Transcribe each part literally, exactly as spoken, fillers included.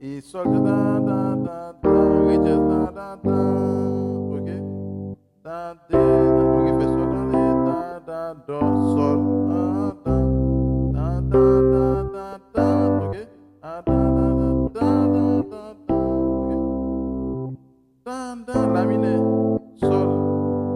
E sòl, se ta, ta, ta, ta, re dyèz, ta, ta, ta, ok? Ta, de, ta, ok, fè sòl, ta, de, ta, ta, dò, sòl, ta, ta, ta, ta, ta, ta, ta, ok? Ta, ta, ta, ta, ta, ta, ta, ta, ok? Ta, ta, la minè, sòl,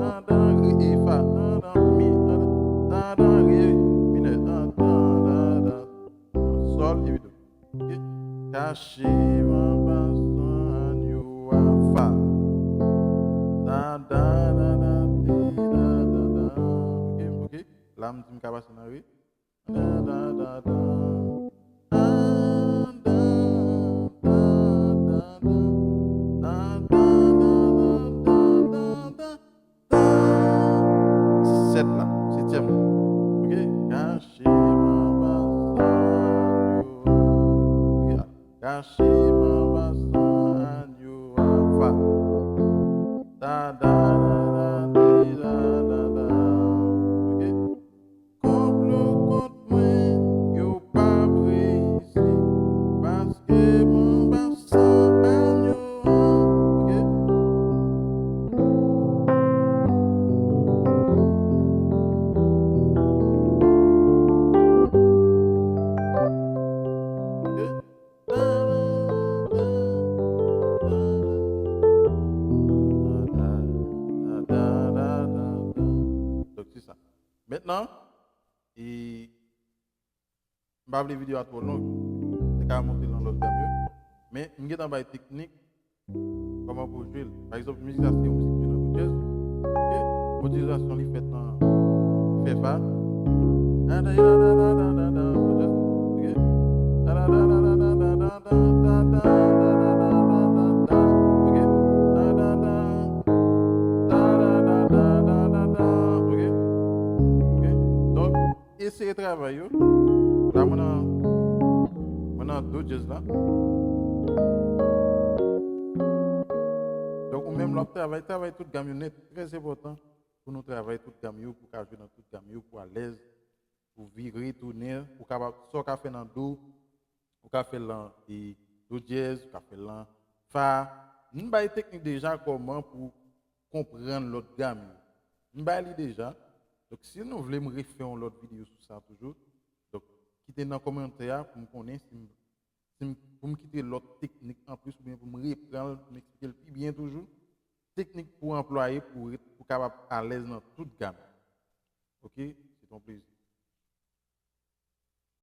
ta, ta, re, e, fa, ta, ta, mi, ta, ta, ta, ta, re minè, ta, ta, ta, ta, sòl, epi do. Ok? Kache m anba san anyo a, fa. Ta, ta, ta, ta, ti, ta, ta, ta. Ok, ok. La, m di m ka pase nan re. Ta, ta, ta, ta. Ta, ta, ta, ta, ta. Ta, ta, ta, ta, ta, ta, ta. Se sèt la, setyèm la. Ok? Kache m anba san anyo a. Ok? Kache m anba san anyo a, fa. Ta, ta, ta, ta, ti, ta, ta, ta. Ok? Konplo kont mwen, yo p ap reyisi, paske m anba san anyo a. Ok? Ok? Donk, se sa. Mentnan, e, m pa vle videyo a twò long, m te ka monte nan lòt gam yo. Men, m gentan bay teknik kòman pou w jwe l. Pa egzanp, mizik sa se yon mizik ki nan do dyèz. Ok? Modilizasyon li fèt nan, li fè fa. Ok? Ok? Ok? Ok? Donk, eseye travay yo. La, mwen nan, mwen nan do dyèz la. Donk, ou menm, lè w ap travay, travay tout gam yo nèt. Trè enpòtan pou nou travay tout gam yo, pou w ka jwe nan tout gam yo, pou w alèz, pou w vire, tounen, ou kapab, sa w ka fè nan do, ou ka fè l nan, e, do dyèz, ou ka fè l nan fa. M bay teknik deja kòman pou konprann lòt gam yo. M bay li deja. Donk, si nou vle m refè yon lòt videyo sou sa toujou, donk, kite nan kòmantè a pou m konnen si m, si m, pou m kite lòt teknik anplis oubyen pou m repran l, pou m eksplike l pi byen toujou. Teknik pou anplwaye pou w ret, pou w kapab alèz nan tout gam. Ok? Se yon plezi.